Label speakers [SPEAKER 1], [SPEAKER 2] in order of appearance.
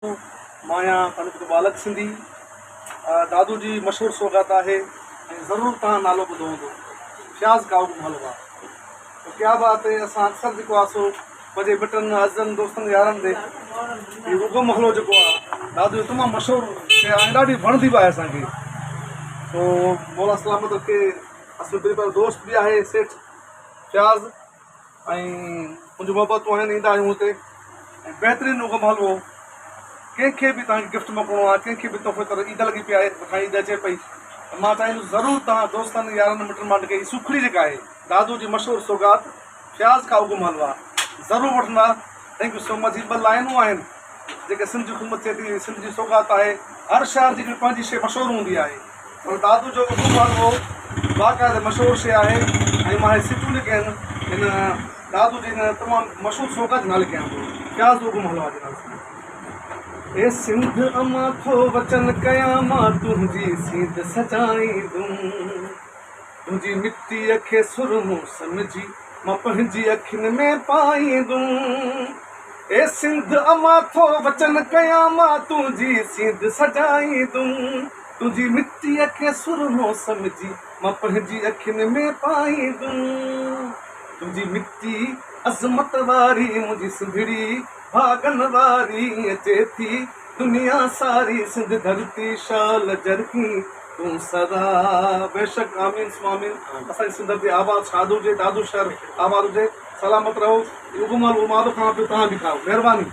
[SPEAKER 1] مان آهيان پنڊت ٻالڪ سنڌي. دادو جي مشهور سوغات آهي ۽ ضرور توهان نالو ٻڌو هوندو فياض ڪائو محلوا تو ڪيا بات هي اسان اڪثر جيڪو آهي سو پنهنجي مٽن عزيزن دوستن يارن ڏي هي اگو محلو جيڪو آهي دادو جو تمام مشهور شيء آهي ۽ ڏاڍي وڻندي به آهي اسان کي سو مولا سلامت رکي اسان جو پريپار دوست به آهي سيٺ فياض ۽ منهنجون محبتون آهن ايندا آهيون هتي ۽ بهترين اگم حلوو ڪنهن کي به توهان کي گفٽ موڪلڻو آهي ڪنهن کي به تحفي طور عيد لڳي پئي آهي مٿان عيد اچي پئي ته مان چاهيندس ضرور توهان دوستن يارن مٽن مائٽن کي هي سوکڙي جيڪا آهي دادو جي مشهور سوغات فياض کا اگم حلوا ضرور وٺندا thank you so much هي ٻه لائنون آهن جيڪي سنڌ جي خدمت ٿئي ٿي سنڌ جي سوغات آهي هر شهر جي هڪڙي پنهنجي شيء مشهور هوندي آهي پر دادو جو اردو مالوو باقاعده مشهور شيء آهي ۽ مان هي سٽون جيڪي آهن هن دادو جي هن تمام مشهور سوغات جي نالي ڪيان ٿو پياز اردو مالوا جي نالي سان. اي سنڌ امان ٿو وچن ڪيان مان تنهنجي سينڌ سجائيندم تنهنجي مٽيء کي سرمو سمجهي مان پنهنجي اکين ۾ پائيندم اي سنڌ امان ٿو وچن ڪيان مان تنهنجي سينڌ سجائيندم تنهنجي مٽيء کي سرمو سمجهي مان پنهنجي اکين ۾ پائيندم. تنهنجي مٽي عظمت واري منهنجي سنڌڙي ڀاڳن واري اچي ٿي دنيا ساري سنڌ ڌرتي شال جرڪي تون سدا. بيشڪ آمين ثم آمين اسان جي سنڌ ڌرتي آباد شاد هجي دادو شهر آباد هجي سلامت رهو اهو مال اهو مان به کاوان پيو توهان به کائو مهرباني.